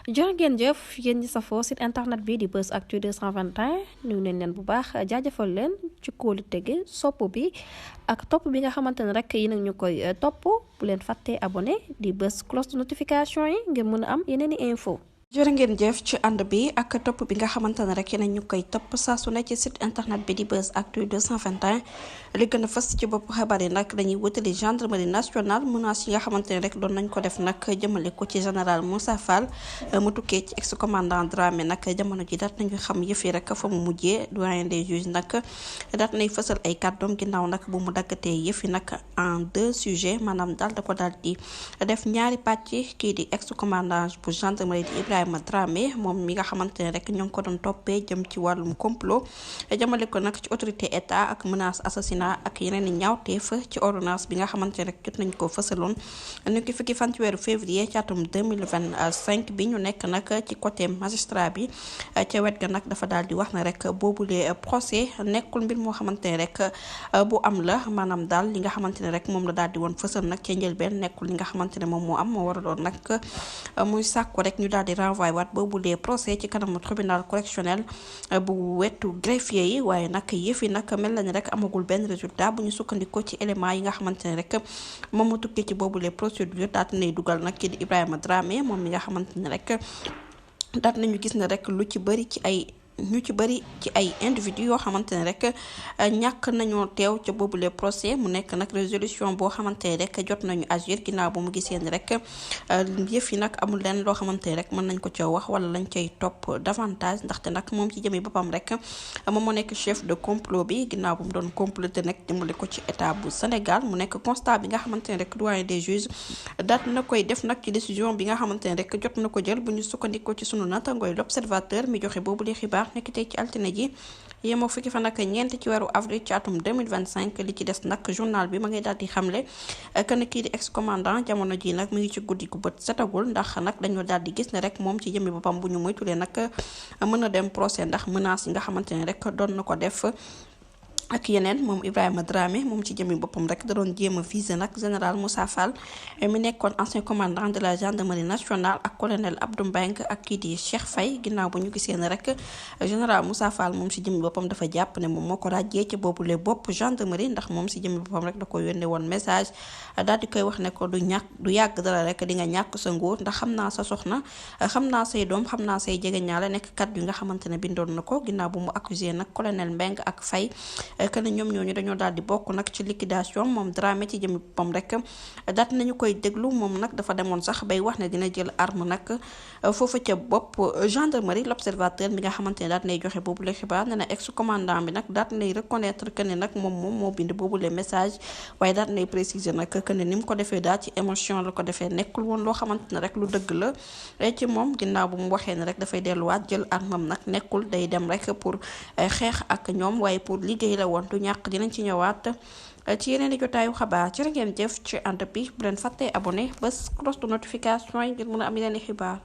jërë ngeen jëf yéen ñi safoo site internet bi di Buzz Actu 221 nuyu nañ leen bu baax jaajëfal leen ci kóolu tege sopp bi ak topp bi nga xamante ne rek yi nag ñu koy topp bu leen fàttee abonné di bës cloche de notification yi ngir mën a am yeneen i info jërë ngeen jëf ci ànd bi ak topp bi nga xamante ne rek yéen ñu koy topp saa su ne ci site internet bi di Buzz Actu 221 li gën a fës ci bopp xabaar yi nag dañuy wutali gendarmerie nationale menaces yi nga xamante ne rek doon nañ ko def nag jëmale ko ci général Moussa Fall mu tukkee ci ex commandant Dramé nag jamono ji daat nañu xam yëf yi rek fa mu mujjee doyen des juges nag daat nay fësal ay kàddoom ginnaaw nag bu mu daggatee yëf yi nag en 2 sujets maanaam daal da ko daal di def ñaari pàcc kii di ex commandant bu gendarmerie di Ibrahima Dramé moom mi nga xamante ne rek ñoo ngi ko doon toppee jëm ci wàllum complot jëmale ko nag ci autorité état ak menace assassinat ak yeneen i ñaawteef ci ordonnance bi nga xamante ne rek jot nañ ko fësaloon ñu ki fukki fan ci weeru février ci atum 2025 bi ñu nekk nag ci côté magistrat bi ca wet ga nag dafa daal di wax ne rek boobule procès nekkul mbir moo xamante ne rek bu am la maanaam daal li nga xamante ne rek moom la daal di woon fësal nag ca njëlbeen nekkul li nga xamante ne moom moo am moo war a doon nag muy sàkku rek ñu daal di renvoyer waat boobule procès ci kanamu tribunal correctionnel bu wetu greffier yi waaye nag yëf yi nag mel na ni rek amagul benn résultat bu ñu sukkandikoo ci élément yi nga xamante ne rek moom mu tukkee ci boobule procédure daat nay dugal nag kii di Ibrahima Dramé moom mi nga xamante ne rek daat nañu gis ne rek lu ci bëri ci ay individu yoo xamante ne rek ñàkk nañoo teew ca boobule procès mu nekk nag résolution boo xamante ne rek jot nañu agir ginnaaw ba mu gisee ni rek yëf yi nag amul leen loo xamante ne rek mën nañ ko ca wax wala lañ cay topp davantage ndaxte nag moom ci jëmee boppam rek moom moo nekk chef de complot bi ginnaaw bu mu doon comploté nag jëmale ko ci état bu Sénégal mu nekk constat bi nga xamante ne rek doyen des juges daat na koy def nag ci décision bi nga xamante ne rek jot na ko jël bu ñu sukkandikoo ci sunu nattangooy l'observateur mi joxe boobule xibaar nekk tey ci altine ji yemoo fukki fan ak ñeent ci weeru avril ci atum 2025 li ci des nag journal bi ma ngay daal di xamle que ne kii di ex commandant jamono ji nag mu ngi ci guddi gu bët setagul ndax nag dañoo daal di gis ne rek moom ci jëmmi boppam bu ñu moytulee nag mën a dem procès ndax menace yi nga xamante ne rek doon na ko def ak yeneen moom Ibrahima Dramé moom ci jëmmi boppam rek da doon jéem a viser nag général Moussa Fall mi nekkoon ancien commandant de la gendarmerie nationale ak colonel Abdou Mbengue ak kii di Cheikh Faye ginnaaw ba ñu gisee ne rek général Moussa Fall moom ci jëmmi boppam dafa jàpp ne moom moo ko ràjjee ci boobule bopp gendarmerie ndax moom ci jëmmi boppam rek da ko yónnee woon message daal di koy wax ne ko du yàgg dara rek di nga ñàkk sa nguur ndax xam naa sa soxna xam naa say doom xam naa say jegeñaale nekk kat yu nga xamante ne bindoon na ko ginnaaw bu mu accusé nag colonel Mbengue ak Faye que ne ñoom ñooñu dañoo daal di bokk nag ci liquidation moom Dramé ci jëmi boppam rek daat nañu koy déglu moom nag dafa demoon sax bay wax ne dina jël arme nag foofu ca bopp gendarmerie l'observateur mi nga xamante ne daat nay joxe boobu le xibaar ne na ex commandant bi nag daat nay reconnaître que ne nag moom moo bind boobu le message waaye daat nay préciser nag que ne ni mu ko defee daal ci émotion la ko defee nekkul woon loo xamante ne rek lu dëgg la ci moom ginnaaw bu mu waxee ne rek dafay delluwaat jël armam nag nekkul day dem rek pour xeex ak ñoom waaye pour liggéey la woon ñàkk dinañ ci ñëwaat ci yeneen i jotaayu xabaar jërë ngeen jëf ci ànd bi bu leen fàttee abonné bés cloche de notification yi ngir mën a am yeneen i xibaar